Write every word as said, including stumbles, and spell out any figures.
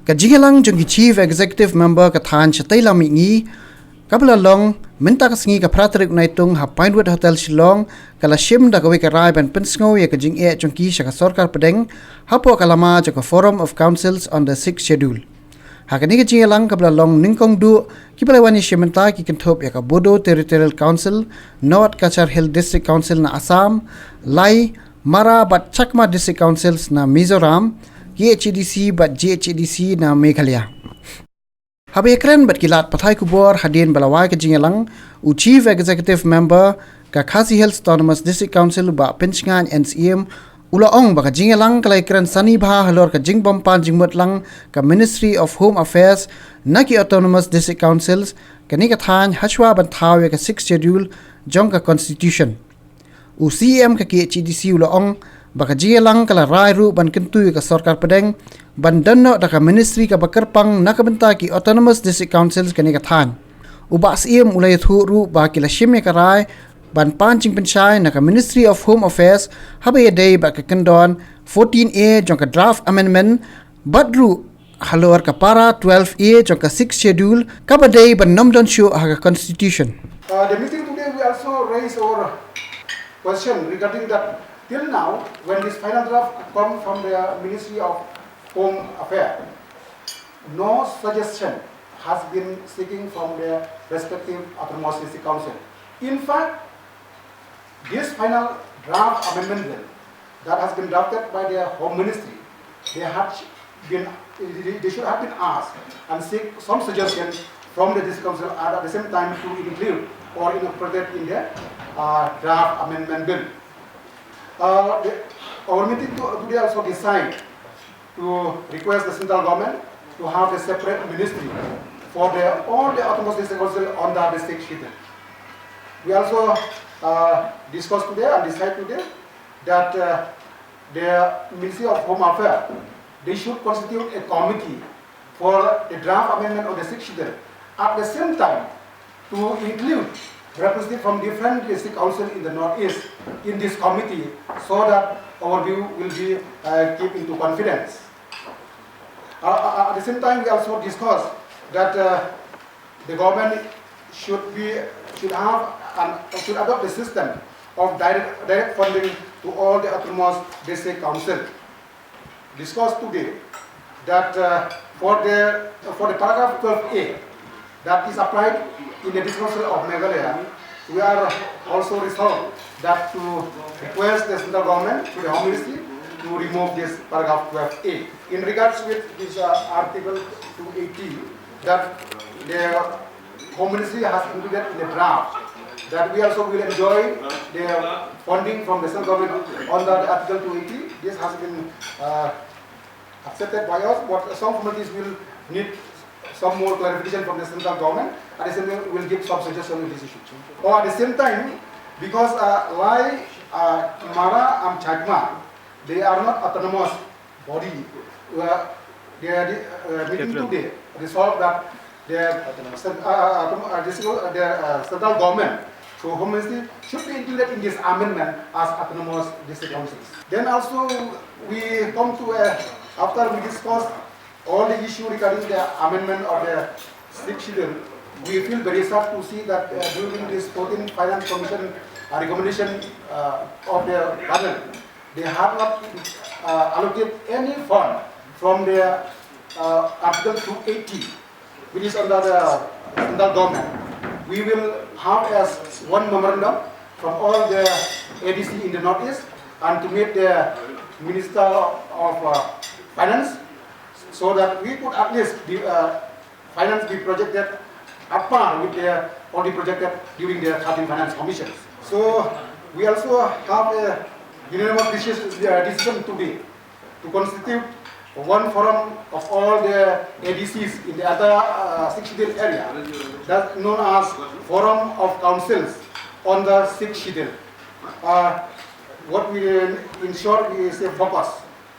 Ka jingïalang jong ki Chief Executive Member ka thaiñ shatei lam mihngi kaba la long mynta ka sngi ka phra tarik u Naitung ha Pinewood Hotel Shillong, ka la shim da kawei ka rai ban pynsngew ïa ka jingeh jong ki sha ka sorkar pdeng hapoh ka lama jong ka Forum of Councils on the Sixth Schedule. Ha kane ka jingïalang kaba la long nyngkong duh, kiba la wan ïashim bynta ki kynthup ïa ka Bodo Territorial Council, North Cachar Hill District Council na Assam, Lai, Mara bad Chakma District Councils na Mizoram, K H A D C bad G H A D C na Meghalaya. Haba ïakren bad ki lad pathai khubor hadien ba la wai ka jingïalang, u Chief Executive Member ka Khasi Hills Autonomous District Council, u Bah Pynshngaiñ N C M, u la ong ba ka jingïalang ka la ïakren sani bha halor ka jingbym pan jingmut lang ka Ministry of Home Affairs na ki Autonomous District Councils, kane ka thaiñ hashwa ban thaw ïa ka Sixth Schedule jong ka Constitution. U C M ka K H A D C u la ong ba ka jingïalang ka la rai ruh ban kyntu ïa ka sorkar pdeng ban don noh da ka ministry kaba kyrpang na ka bynta ki Autonomous District Councils kane ka thaiñ. U Bah Syiem u la ïathuh ruh ba ki la shim ïa ka rai ban pan jingpynshai na ka Ministry of Home Affairs haba ïadei bad ka kyndon fourteen A jong ka draft amendment, bad ruh halor ka para twelve A jong ka Sixth Schedule kaba dei ban nym don shuh ha ka Constitution. Uh, the meeting today, we also raise our question regarding that till now, when this final draft come from the Ministry of Home Affairs, no suggestion has been seeking from the respective autonomous district council. In fact, this final draft amendment bill that has been drafted by the Home Ministry, they had been, they should have been asked and seek some suggestion from the district council at the same time to include or incorporate in the uh, draft amendment bill. Uh, the, our meeting to, today also decide to request the central government to have a separate ministry for the, all the autonomous district council on the district schedule. We also uh, discussed today and decide today that uh, the Ministry of Home Affairs, they should constitute a committee for the draft amendment of the Sixth Schedule. At the same time, to include representatives from different district council in the Northeast in this committee so that our view will be uh, kept into confidence. Uh, uh, at the same time, we also discussed that uh, the government should be should have and should adopt the system of direct, direct funding to all the autonomous district council. Discussed today that uh, for the for the paragraph twelve A that is applied in the district council of Meghalaya, we are also resolved that to request the central government to the Home Ministry to remove this paragraph twelve A. In regards with this uh, article two eighty, that the Home Ministry has included in the draft that we also will enjoy the funding from the central government under the Article two eighty. This has been uh, accepted by us, but some formalities will need some more clarification from the central government. At the same time, we'll give some suggestion on this issue. Or at the same time, because uh, Lai, uh, Mara, and Chakma, they are not autonomous body. Uh, the uh, meeting today resolved that the, uh, uh, uh, the, uh, the uh, central government, so Home Ministry, should be included in this amendment as autonomous district councils. Then also we come to a, after we discuss all the issue regarding the amendment of the Sixth Schedule, we feel very sad to see that uh, during this fourteenth Finance Commission uh, recommendation uh, of the panel, they have not uh, allocated any fund from the uh, Article two eighty, which is under the central government. We will have as one memorandum from all the A D C in the Northeast and to meet the Minister of uh, Finance so that we could at least be, uh, finance be projected at par with the already projected during the thirteenth Finance Commission. So we also have a unanimous decision, uh, decision today to constitute one forum of all the A D Cs in the entire uh, Sixth Schedule area, that's known as Forum of Councils on the Sixth Schedule. Uh, what we, in short, we say FOCUS.